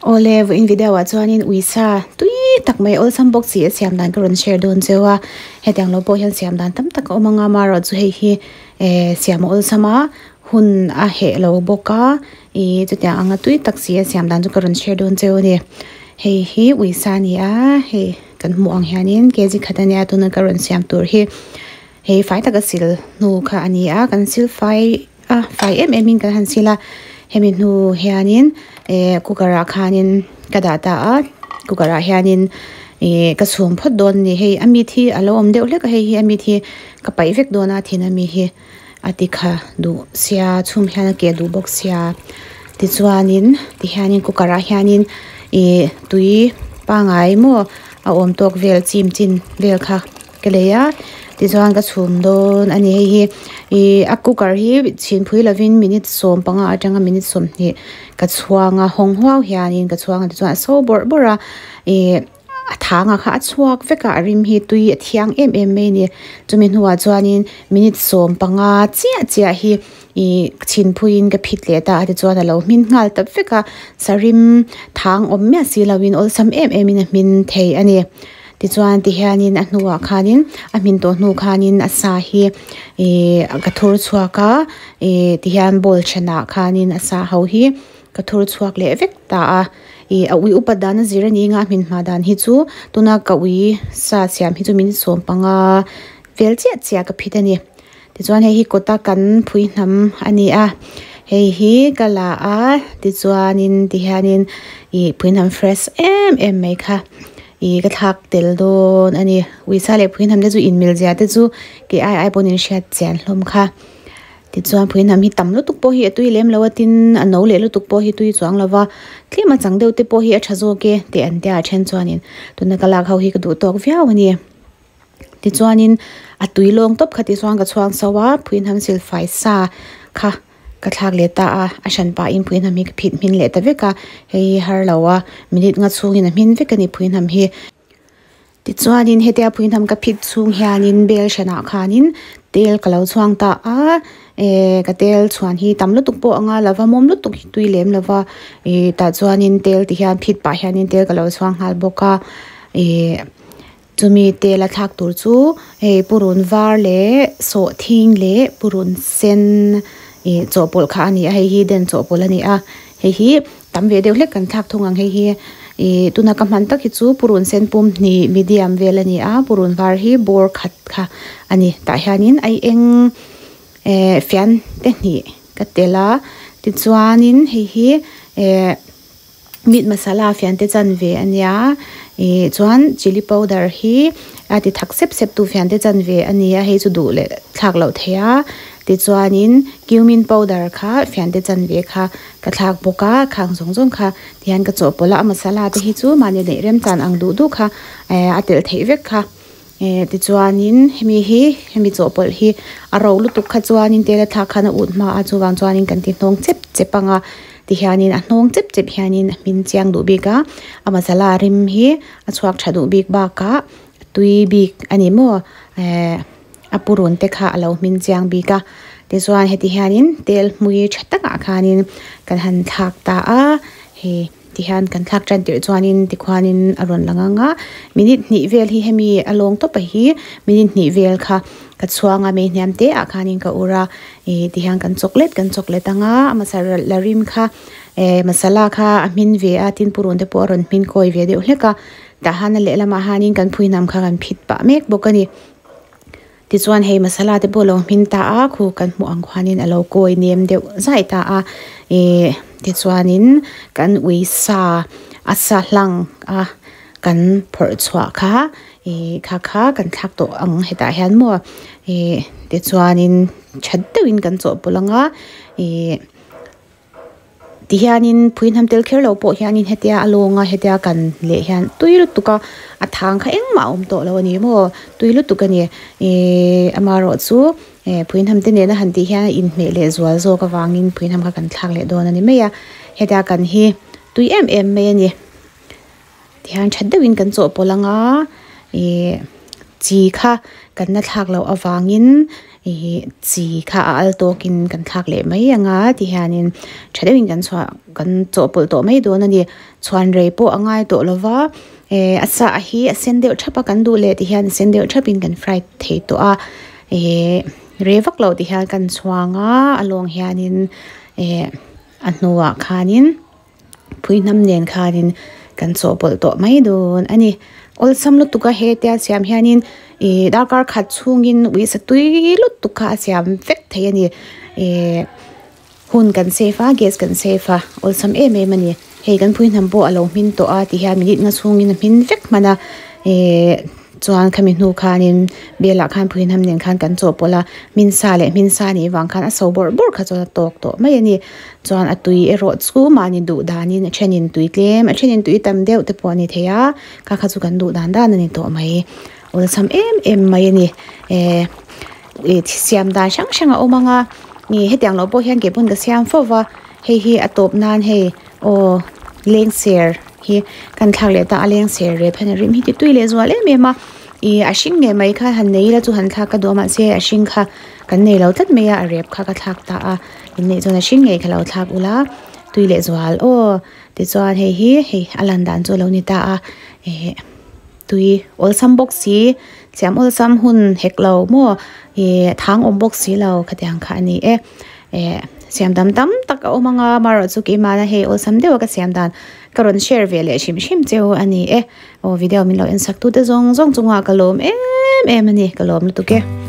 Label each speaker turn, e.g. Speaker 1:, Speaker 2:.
Speaker 1: Awle vawiin video ah chuanin uisa tui tak mai awlsam bawk si a siam dan ka rawn share dawn cheu a hetiang lo pawh hian siam dan tam tak a awm anga amaherawhchu hei hi eh siam a awlsam a hun a heh lo bawk a ih chutiang anga tui tak si a siam dan chu ka rawn share dawn cheu a ni hei hi uisa a ni a hei kan hmuh ang hianin kg khat a nia tuna ka rawn siam tur hi hei fai taka sil hnu kha a ni a kan sil fai. A fai em em in kan han sil a hemi hnu hianin eh cooker ah khanin ka dah ta a cooker ah hianin ih ka chhum phawt dawn a ni hei a mit hi a lo awm deuh hlek a hei hi a mit hi ka paih vek dawn a thin ami hi a ti kha duh sia chhum hian a keh duh bawk sia tichuanin tihianin cooker ah hianin ih tui pangai maw a awm tawk vel chim chin vel kha. Ka lei a tichuan ka chhum dawn a ni hei hi ih a cooker hi chhinphui lovin minute 15 atanga minute 20 ka chhuang a hawng huau hianin ka chhuang a tichuan a so bawrh bawrh a ih a thanga kha a chhuak vek a a rim hi tui a thiang em em mai a ni chumi hnuah chuanin minute 15 chiah chiah hi ih chhinphuiin ka phit leh ta a tichuan a lo hmin nghal ta vek a sarim thang awm miah si lovin awlsam em em in a hmin thei a ni. Tichuan tihianin a hnuah khanin a hmin tawh hnu khanin a sa hi ihh ka thur chhuak a ihh tihian bowl thenah khanin a sa ho hi ka thur chhuak leh vek ta a ih a ui upat dan a zir a ni anga a hmin hma dan hi chu tuna ka ui sa siam hi chu min sawm panga vel chiah chiah ka phit a ni tichuan hei hi kawta kan phui hnam a ni a hei hi ka la a tichuanin tihianin ih phui hnam fresh em em mai kha. Ih ka thlak tel dawn a ni. Uisa leh Phuihnam te chu inmil zia te chu kei ai ai pawn in hriat chian hlawm kha. Tichuan Phuihnam hi tam lutuk pawh hi a tui lem lo a tin a no leh lutuk pawh hi tui chuang lo va, tlem a chang deuh te pawh hi a tha zawk e tih an tia a then chuanin tuna ka lak ho hi ka duh tawk viau a ni. Tichuanin a tui lawng tawp kha tichuan ka chhuang so a Phuihnam silfai sa kha. Ka thlak leh ta a, a hran pahin pui hnam hi ka phit hmin leh ta vek a, hei hi har lo a, minute nga chhungin a hmin vek a ni pui hnam hi. Tichuanin hetia pui hnam ka phit chhung hianin bel hranah khanin tel ka lo chhuang ta a, eh ka tel chhuan hi tam lutuk pawh a nga lova mawm lutuk hi tui lem lova ih tah chuanin tel ti hian phit pah hianin tel ka lo chhuang nghal bawk a, ih. Chumi tel a thlak tur chu hei purun var leh sawhthing leh purun sen ih chawhpawlh kha a ni a hei hi den chawhpawlh a ni a hei hi tam ve deuh hlek kan thlak thung ang hei hi ih tuna ka hman tak hi chu purun sen pum hnih medium vel a ni a purun var hi bawr khat kha a ni tah hianin a eng eh fian te hnih ka tel a tichuanin hei hi eh. Meat masala fian te chan ve a nia ih chuan chilli powder hi a ti thak sep sep tu fian te chan ve a nia hei chu duh leh thlak loh theih a tichuanin cumin powder kha fian te chan ve kha ka thlak bawk a khang zawng zawng kha tihian ka chawhpawlh a a masala te hi chu mahni neih rem chan ang duh duh kha eh a telh theih vek kha eh tichuanin hemi hi hemi chawhpawlh hi a ro lutuk kha chuanin tel a thlak khan a ut hma a chuvang chuanin kan ti hnawng chep chep ang a. Tihianin a hnawng chep chep hianin a hmin chiang duh bik a, a masala rim hi a chhuak tha duh bik bakah a tui bik a ni maw ehh a purun te kha a lo hmin chiang bik a tichuan heti hianin tel hmui tha takah khanin kan han thlak ta a hei tihian kan thlak tan tirh chuanin tikhuanin a rawn lang ang a minute hnih vel hi hemi a lawng tawp a hi minute hnih vel kha ka chhuang a mei hniam te ah khanin ka ur a. Ih tihian kan chocolate kan chocolate anga a masala la rim kha eh masala kha a hmin ve a tin purun te pawh a rawn hmin kawi ve deuh hlek a tah hian a lehlamah hianin kan phui hnam kha kan phit pah mek bawk a ni tichuan hei masala te pawh a lo hmin ta a khu kan hmuh ang khuanin a lo kawi nem deuh zai ta a ih tichuanin kan ui sa a sa hlang a kan phawrh chhuah kha. Ih kha kha kan thlak tawh ang hetah hian maw ih tichuanin tha deuhin kan chawhpawlh ang a ih tihianin phui hnam tel kher lo pawh hianin hetia a lawng a hetia kan leh hian tui lutuk a a thang kha engmah a awm tawh lo a ni maw tui lutuk a ni ih amaherawhchu eh phui hnam te nena han tih hian a inhmeh leh zual zawk avangin phui hnam kha kan thlak leh dawn a ni mai a hetia kan hi tui em em mai a ni. Tihian that deuhin kan chawhpawlh ang a ih Chi kha kan la thlak loh avangin ih chi kha a al tawkin kan thlak leh mai ang a ti hianin tha deuhin kan chhuah kan chawhpawlh tawh mai dawn a ni. Chhuan rei pawh a ngai tawh lo va eh a sa hi a sen deuh thap a kan duh leh ti hian a sen deuh thapin kan fry thei tawh a eh rei vak lo ti hian kan chhuang a a lawng hianin eh a hnuah khanin. Phui hnam nen khanin kan chawhpawlh tawh mai dawn a ni. Awlsam lutuk a hetia siam hianin ih darkar khat chhungin uisa tui lutuk kha a siam vek thei a ni. Ih hun kan save a gas kan save a awlsam em em a ni. Hei kan phui hnam pawh a lo hmin tawh a ti hian minute nga chhungin a hmin vek hman a ih chuan khami hnu khanin bel ah khan phui hnam nen khan kan chawhpawlh a hmin sa leh hmin sa nih vang khan a so bawrh bawrh kha chuan a tawk tawh mai a ni. Chuan a tui erawh chu mahni duh danin a thenin tui tlem a thenin tui tam deuh te pawh a ni thei a kha kha chu kan duh dan dan a ni tawh mai awlsam em em mai a ni eh ih siam dan hrang hrang a awm ang a ih hetiang loh pawh hian kei pawn ka siam fo va hei hi a tawp nan hei aw leng ser hi kan thlak leh ta a leng ser rep hian a rim hi ti tui leh zual em em a ih a hring ngei mai kha han nei ila chu han thlak ka duh a mahse a hring kha kan nei lo tlat mai a a rep kha ka thlak ta a. Inneih chuan a hring ngei kha lo thlak ula tui leh zual aw tichuan hei hi hei a lan dan chu a lo ni ta a eh tui awlsam bawk si siam awlsam hun hek lo maw ih thang awm bawk si lo khatiang kha a ni e eh siam dam tam tak a awm ang a amaherawhchu keimahna hei awlsam deuh a ka siam dan ka rawn share ve leh hrim hrim cheu a ni e aw video min lo en sak tute zawng zawng chungah ka lawm em em a ni ka lawm lutuk e.